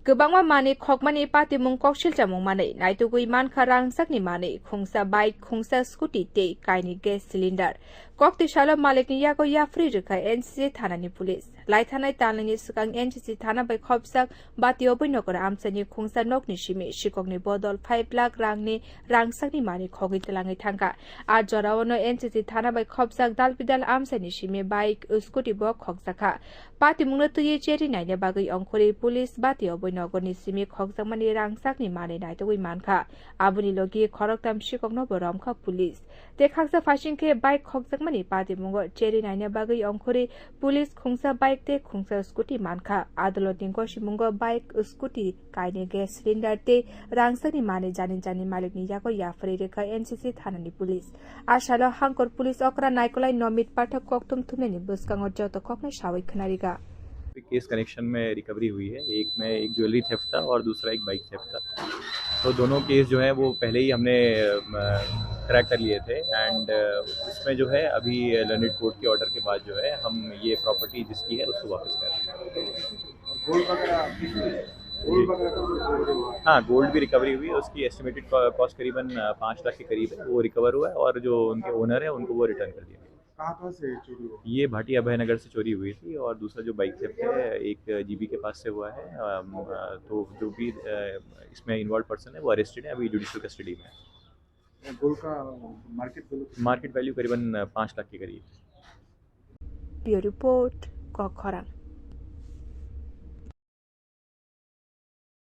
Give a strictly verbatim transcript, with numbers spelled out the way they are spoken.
Kwbangma manwi khokmani patimung koksilchamung manwi naitugwi mankha rangchakni manwi, khungsa bike, khungsa scooty tei kainwi gas cylinder. Kokti salo malikni yago yapri rwkha N C C thanani police. Laithanai talnini swkang N C C thana bai khopjak Bati Oboi Nogor amchaini khungsa nokni simi sikokni bodol five lakh rangni rangchakni manwi khogwi twlangwi thangkha. A jorao no N C C thana bai khopjak dal bidal amchaini simi bike, scooty bo khokjakha. Patimungno twiwi cherwi naina bagwi ongkhorwi police Bati Oboi Nogorni simi khokjakmani rangchakni manwi naitugwi mankha. Aboni logi khoroktham sikokno bo romkha police. Tei khaksa phaising khe bike khokjakmani patimungo cherwi naina bagwi ongkhorwi police khungsa bike tei khungsa scooty mankha. Adolotni gosimungo bike, scooty, kainwi gas cylinder tei rangchakni manwi jani jani malikni yago yapharwi rwkha N C C thanani police. A salo Hangkor police okra Naikolai Nomit Pathak kokthum thumnani bwskango joto koknai sawi khwnarikha. Case connection में रिकवरी हुई है। एक में एक jewellery theft था और दूसरा एक बाइक थेफ्ट था। तो दोनों केस जो है वो पहले ही हमने क्रैक कर लिए थे। एंड उसमें जो है अभी लर्नेड कोर्ट के ऑर्डर के बाद जो है हम ये प्रॉपर्टी जिसकी है उसको वापस कर रहे हैं। गोल्ड वगैरह, गोल्ड वगैरह का कुछ रिकवरी हुआ? हाँ, गोल्ड भी रिकवरी हुई है। उसकी एस्टिमेटेड कॉस्ट करीबन अ, पाँच लाख के करीब है, वो रिकवर हुआ है और जो उनके ओनर है उनको वो रिटर्न कर दिया गया। कहाँ कहाँ से चोरी हुआ? ये भाटी अभय नगर से चोरी हुई थी और दूसरा जो बाइक थेफ्ट है एक जीबी के पास से हुआ है। अम, अ, तो जो भी अ, इसमें इन्वॉल्व पर्सन है वो अरेस्टेड है, अभी जुडिशियल कस्टडी में है। गोल्ड का मार्केट वैल्यू कितना? मार्केट वैल्यू करीबन अ, पाँच लाख के करीब। Bureau Report, Kokkhorang.